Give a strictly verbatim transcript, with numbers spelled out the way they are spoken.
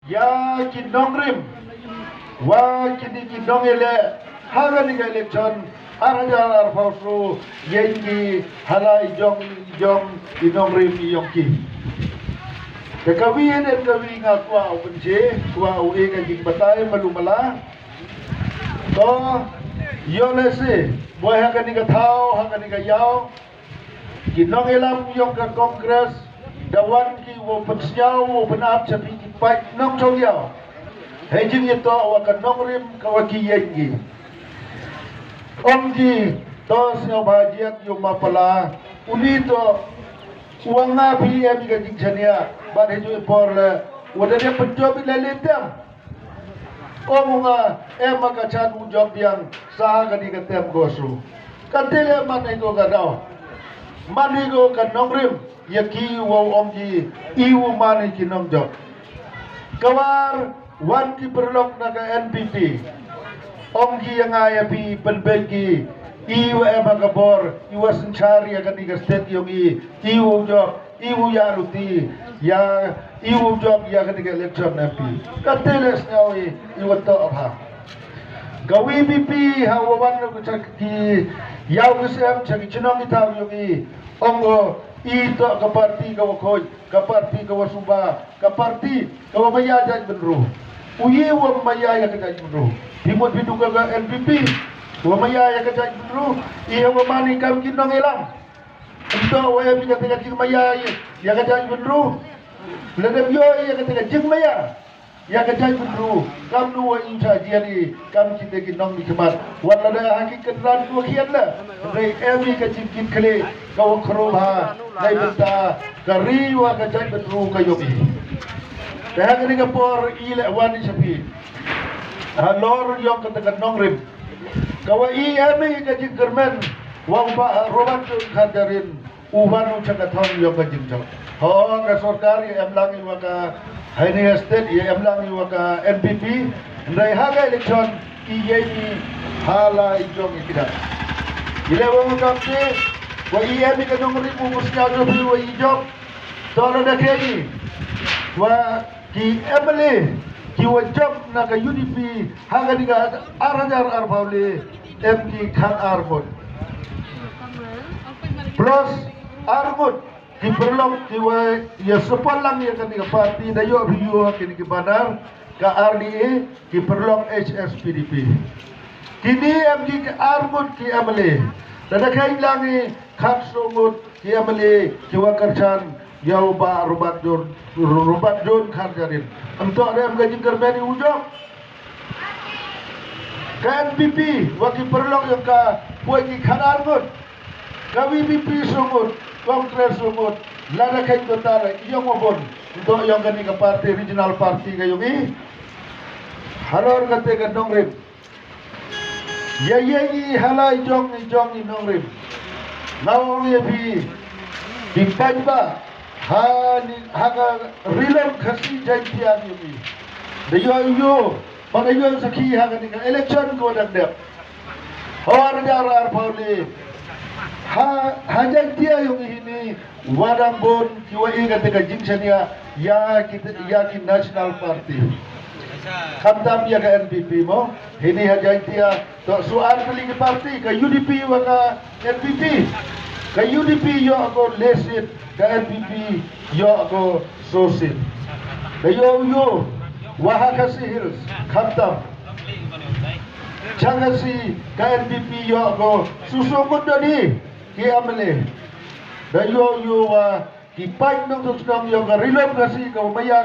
Ya ki nongrim, wa kini ki nongyaleh, ha kani ka election ar hajar arphaw soo, yei ki ha la i jong i jong i nongrim i yong ki. Te kawi ne kawi nga kwah u pynche, kwah u e ka jingbatai malu mala. To, yoh lehse, boi ha kani ka thaw, ha kani ka yaw, ki nongyalam yong ka Congress, da wan ki wow pynsñiaw, wow pynap cha phi ki paid nongchongyaw. Hei jingyatoh wa ka nongrim ka wa ki yeng ki. Ong ki, to sñiawbha jied yow map pala, uni to, wa nga phi em i ka jingchaniah, bad heijooh i por le, wa da dep pynjop i le le tem. Ong u nga, em a ka chan u jop biang, sa ha kani ka tem ko soo. Kate le man i ko ka daw. Man i ko ka nongrim, ya ki wow ong ki, i u man i ki nongjop. Kawar, wan ki pyrlok na ka N P P. Ong ki ya nga ya phi pynbeit ki, i wa em ha ka bor, i wa synchar ya kani ka state yong i, i u jop. I u ya luti, ya, i u jop ya kani ka election M P. Kate le sñiaw i, i wa toh bha. Ka V P P ha wa wan ka cha ki, ya u ki sem cha ki chnong ki thaw yong i, ong ko, i toh ka party ka wa khooid, ka party ka wa suba, ka party ka wa maya jaitbynru. U ye wa maya ya ka jaitbynru. Phi mut phi du ka ka N P P, wa maya ya ka jaitbynru, i ha wa man i kam ki nongyalam. Ym toh wa em i kate ka jingmaya ya ka jaitbynru. Lada em yoh i ya kate ka jingmaya ya ka jaitbynru, kamnu wa i u chah jied i kam kite ki nongmihkhmat. Wat lada ha ki kynran ki wa khian le, hynrei em i ka jingkitkhlieh ka wa khroo bha neibynta ka ri wa ka jaitbynru ka yong i. Te ha kani ka por i le wan i cha phi halor yong kate ka nongrim. Ka wa i em i ka jingkyrmen wa u Bah Robert John Kharjahrin, u wan u cha ka thong yong ka jingjop. Ho, ka sorkar ya em lang i wa ka, ha ini state ya em lang i wa ka N P P. Hynrei ha ka election i yei i ha la i jong i kida. I le wa u kam te, wa i em i ka nongrim u sñiaw jop i wa i jop. To lada kei i wa ki M L A ki wa jop na ka U D P ha kani ka ar hajar arphaw le, em ki khat ar ngut. Plus ar ngut ki pyrlok ki wa ya support lang ya kani ka party, da yoh phi yoo ha kini ki banner, ka R D A, ki pyrlok H S P D P. Kini em ki ar ngut ki M L A. Lada kei lang i khat soo ngut ki M L A ki wa kyrchan ya u Bah Robert John, Robert John Kharjahrin. Ym toh em ka jingkyrmen i u jop. Ka N P P wa ki pyrlok yong ka poi ki khat ar ngut. Ka V P P soo ngut, Congress soo ngut. Lada kei ko ta le yong wa bun. Ym toh yong kani ka party, regional party ka yong i. Halor kate ka nongrim. Ya, ya, i ha la i jong i, jong i nongrim. Nga ong ya phi, phi paidbah ha ni, ha ka Ri-loom Khasi Jaiñtia yong i. Da yoh i yoo, ba da yoh sakhi ha kani ka election ko dang dep. Hawar jar arphaw le. Ha, ha Jaiñtia yong i hini, wa dang bun ki wa e kate ka jingchaniah ya ki, ya ki National Party. Khamtam ya ka N P P mo, hini ha Jaiñtia, to soo ar tylli ki party, ka U D P wa ka N P P. Ka U D P yoh ko le seat, ka N P P yoh ko soo seat. Da yoh u yoo, wa ha Khasi Hills, khamtam. Cha Khasi, ka N P P yoh ko soo soo ngut dooh ni ki M L A. Da yoh u yoo wa ki paid nongchongchnong yong ka Ri-loom Khasi ka wa maya